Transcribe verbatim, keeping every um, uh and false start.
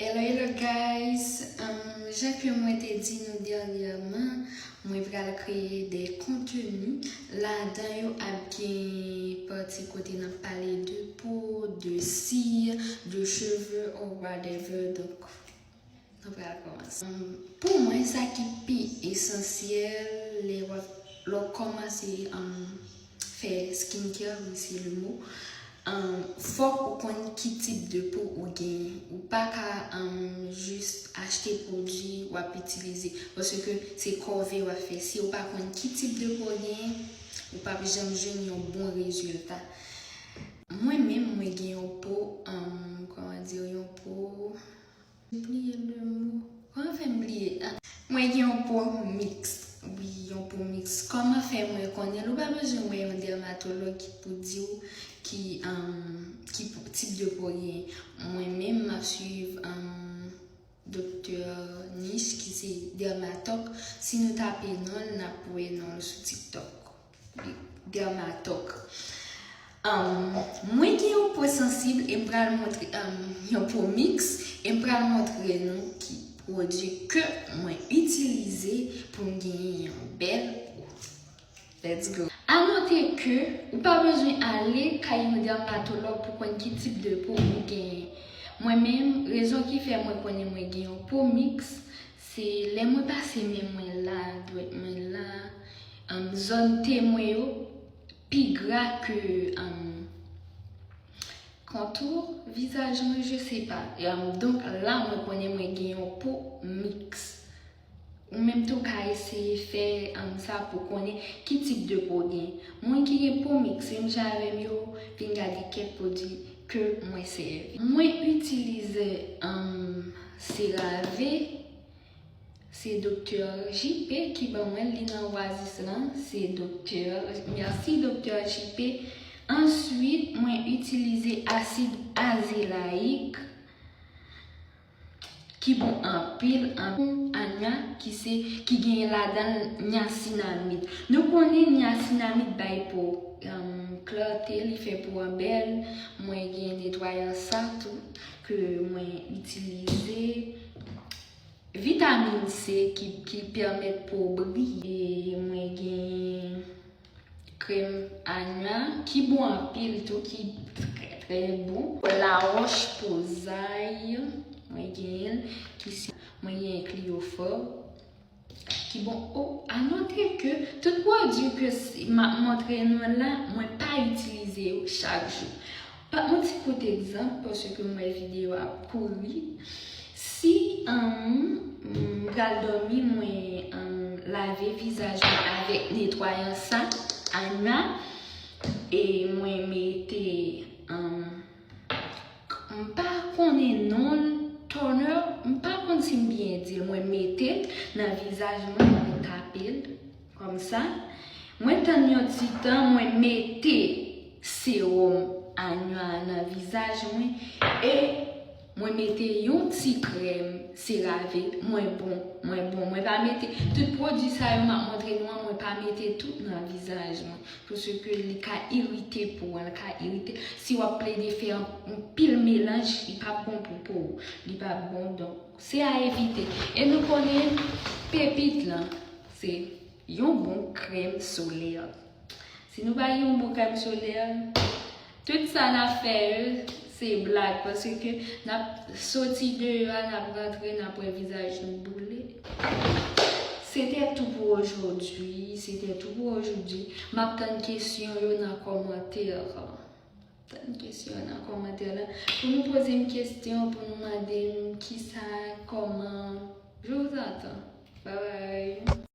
Hello, hello guys! Um, jan ke mwen te di nou dènyèman, mwen pral kreye de konteni. Ladan yo ap gen pati kote n ap pale de po, de si, de cheve or whatever. Donk, nou pral kòmanse. Um, pou mwen, sa ki pi esansyèl lè w ap, lè w kòmanse, um, fè skincare, wi, se le mo. Um, fòk ou konn ki tip de po ou genyen. Ou pa ka, um, jis achte pwodui w ap itilize. Paske se kòve w ap fè. Si ou pa konn ki tip de po w genyen, ou p ap janm jwenn yon bon rezilta. Mwen menm, mwen gen yon po, um, kòman di, yon po, m bliye le mo. Kòman fè m bliye? Ah, mwen gen yon po miks. Wi, yon po miks. Kòman fè mwen konnen l? Ou pa bezwen wè yon dèmatològ ki pou di w ki, um, ki po, tip de po w genyen. Mwen menm, m ap swiv, um, Doktè Niche, ki se Dermatoc. Si nou tape non l, n ap wè non l sou TikTok. Dermatoc. Um, mwen gen yon po sansib e m pral montre, um, yon po miks, e m pral montre nou ki pwodui ke mwen itilize pou m genyen yon bèl po. Let's go. A note ke ou pa bezwen ale kay yon dèmatològ pou konn ki tip de po ou genyen. Mwen menm, rezon ki fè mwen konnen mwen gen yon po miks, se lè mwen pase men mwen la, dwèt mwen la, um, zòn te mwen yo pi gra ke, um, kontou vizaj mwen, je sais pas. Um, donk la, mwen konnen mwen gen yon po miks. Ou menm tou ka eseye fè, um, sa pou konnen ki tip de po w gen. Moun ki gen po miks, menm jan avè m yo, vin gade kèk pwodui ke mwen sèvi. Mwen itilize, um, CeraVe, se Doktè J P ki ban mwen li nan Oasis lan, se Doktè, mèsi Doktè J P. Answit, mwen itilize asid azelayik ki bon anpil, anpil. Anya, ki se, ki genyen ladan l nyasinamid. Nou konnen nyasinamid bay po, um, klète, li fè po an bèl. Mwen gen netwayan sa tou ke mwen itilize. Vitamin C ki, ki pèmèt po briye. Mwen gen krèm Anya ki bon anpil tou, ki trè, trè bon. La Roche Posay, mwen genyen l, ki si, mwen genyen Cliophor, ki bon. O, a note ke tout pwodui ke si, m ap montre nou la, mwen pa itilize yo chak jou. Pa, yon ti kout egzanp, paske m wè videyo a ap kouri. Si, um, m pral dòmi, mwen, um, lave vizaj mwen avèk netwayan sa, Anya, e mwen mete, um, m pa konnen non l, toner, m pa konn si m byen di l, mwen mete l nan vizaj mwen, mwen tape l. Kòmsa, mwen tann yon ti tan, mwen mete sewòm Anya nan vizaj mwen e mwen mete yon ti krèm CeraVe, mwen bon, mwen bon. Mwen pa mete tout pwodui sa yo m ap montre nou an, mwen pa mete tout nan vizaj mwen. Paske li ka irite po an, li ka irite. Si w ap plede fè yon, yon pil melanj, li p ap bon pou po w. Li p ap bon, donk, se a evite. E nou konnen pepit lan, se yon bon krèm solè. Si nou pa gen yon bon krèm solè, tout sa n ap fè yo, se blag, paske n ap soti deyò a, n ap rantre, n ap wè vizaj nou boule. C'était tout pour aujourd'hui, c'était tout pour aujourd'hui. M ap tann kesyon yo nan kòmantè. Tann kesyon yo nan kòmantè la. Pou nou poze m kesyon, pou nou mande m kisa, kòman. Je vous attends. Bye bye.